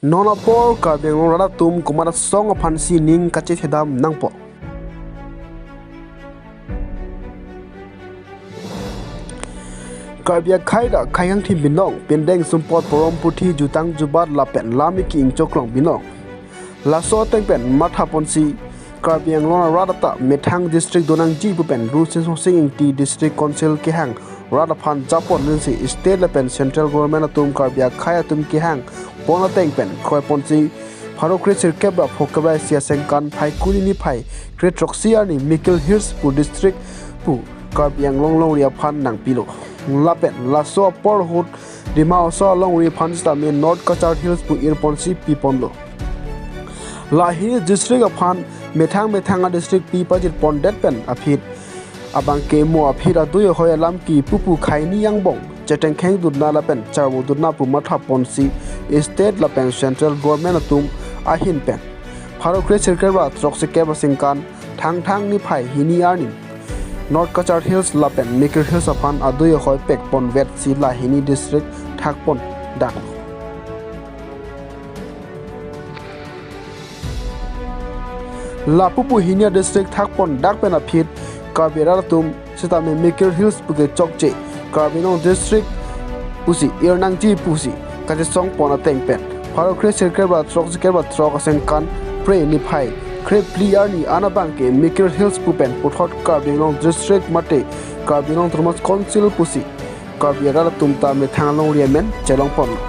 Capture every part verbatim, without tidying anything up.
Non apor Karbi Anglong rat atum komat asong aphansi ning kachethedam nangpo. Karbi akhei dak khei kangthim binong, pindeng sumpot porom puthi jutang jubat lapen lam iki ingchoklong binong. Laso ateng pen mathaponsi Karbi Anglong arat ata methang district donangji pu pen Ru Semsonsing Ingti District Council kehang rat aphan japon rinsi state lapen central government atum Karbi akhei atum kehang pon ateng pen kroiponsi pharo kre sirkep ra phokep ra isi asengkan Phaikuni niphai kre throksi arni Mikir Hills pu district pu Karbi Anglong longri aphan nangpilo. Lapen laso apor ahut Dima Hasao alongri aphan sitame North Cachar Hills pu irponsi piponlo. La hini district aphan methang methang adistrict pi pajirpondet pen aphi abangke mo aphi adui ahoi alam kipu pu khei ni angbong chetengkheng dutna lapen charvo dutna pu mathaponsi state lapen central government atum ahin pen pharo kre sirkep ra throksikep asengkan Thangthang niphai hini arni North Cachar Hills lapen Mikir Hills aphan adui ahoi pekponvetsi la hini district thakpondak. Lapu pu hini adistrict thakpondak pen aphi Karbi arat atum sitame Mikir Hills puke chokche Karbi Anglong district pusi irnangji pusi kachesongpon ateng pen pharo kre sirkep ra throksikep ra throk asengkan Phre niphai kre phli arni an abangke Mikir Hills pu pen puthot Karbi Anglong district mate Karbi Anglong Autonomous Council pusi Karbi arat atum ta methang alongri amen chelongponlo.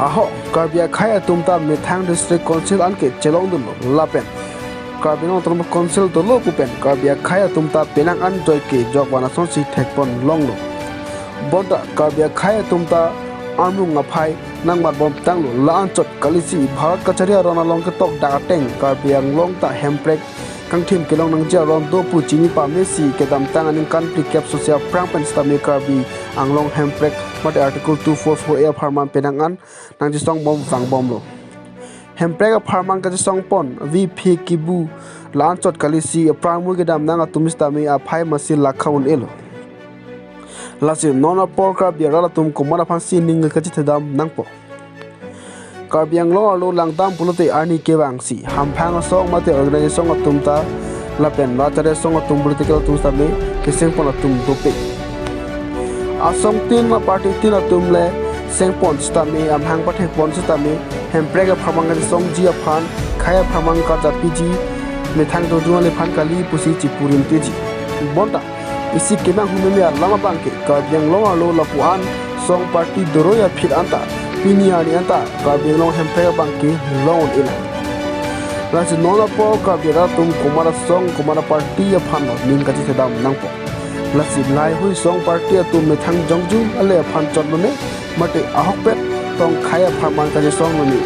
Ahok Karbi akhei atum ta methang district council anke chelongdunlo lapen Karbi Anglong Autonomous Council dolo pu pen Karbi akhei atum ta penang an joike jokvan asonsi thekpon longlo. Bonta Karbi akhei atum ta armung aphai nangmatbomtanglo, la anchot kalisi Bharat kachari aron along ketokdak ateng Karbi Anglong ta hemprek kangthim kelong nangji aron do pu chini pamesi kedamtang aningkan phlikep sosi aphrang pen sitame Karbi Anglong hemprek mate Article two four four A apharman penang an nangchesongbom vangbomlo. Hemprek apharman kachesongpon V P kibu la anchot kalisi aphrang mu kedam nang atum sitame aphai masi lakha un-elo. Lasi non apor Karbi arat atum komat aphansi ning kachethedam nangpo. Karbi Anglong arlo langdam pulote arni kevangsi hamphang asong mate organization atum ta lapen rat achare asong atum political atum sitame kesengpon atum dopik. Asong tin ma party tin atum le sengpon sitame amahang pathekpon sitame hemprek apharman kachesongji aphan khei apharman karjapiji methang dodun aliphan kali pusi chipurimtiji. Bonta isi kemang humeme alam abangke Karbi Anglong arlo lapu-an song party doroi aphi anta pini arni anta Karbi Anglong hemprek abangke long un-elang. Lasi non apor Karbi arat atum komat asong komat aparty aphanlo ning kachethedam nangpo. Lasi lahai hui song party atum methang jongjung ale aphan chotlo ne mate ahokpet tong khei apharman kachesonglo ne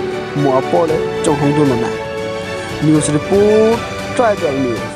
mo apor le chonghongdunlo na. News report, Tribal News.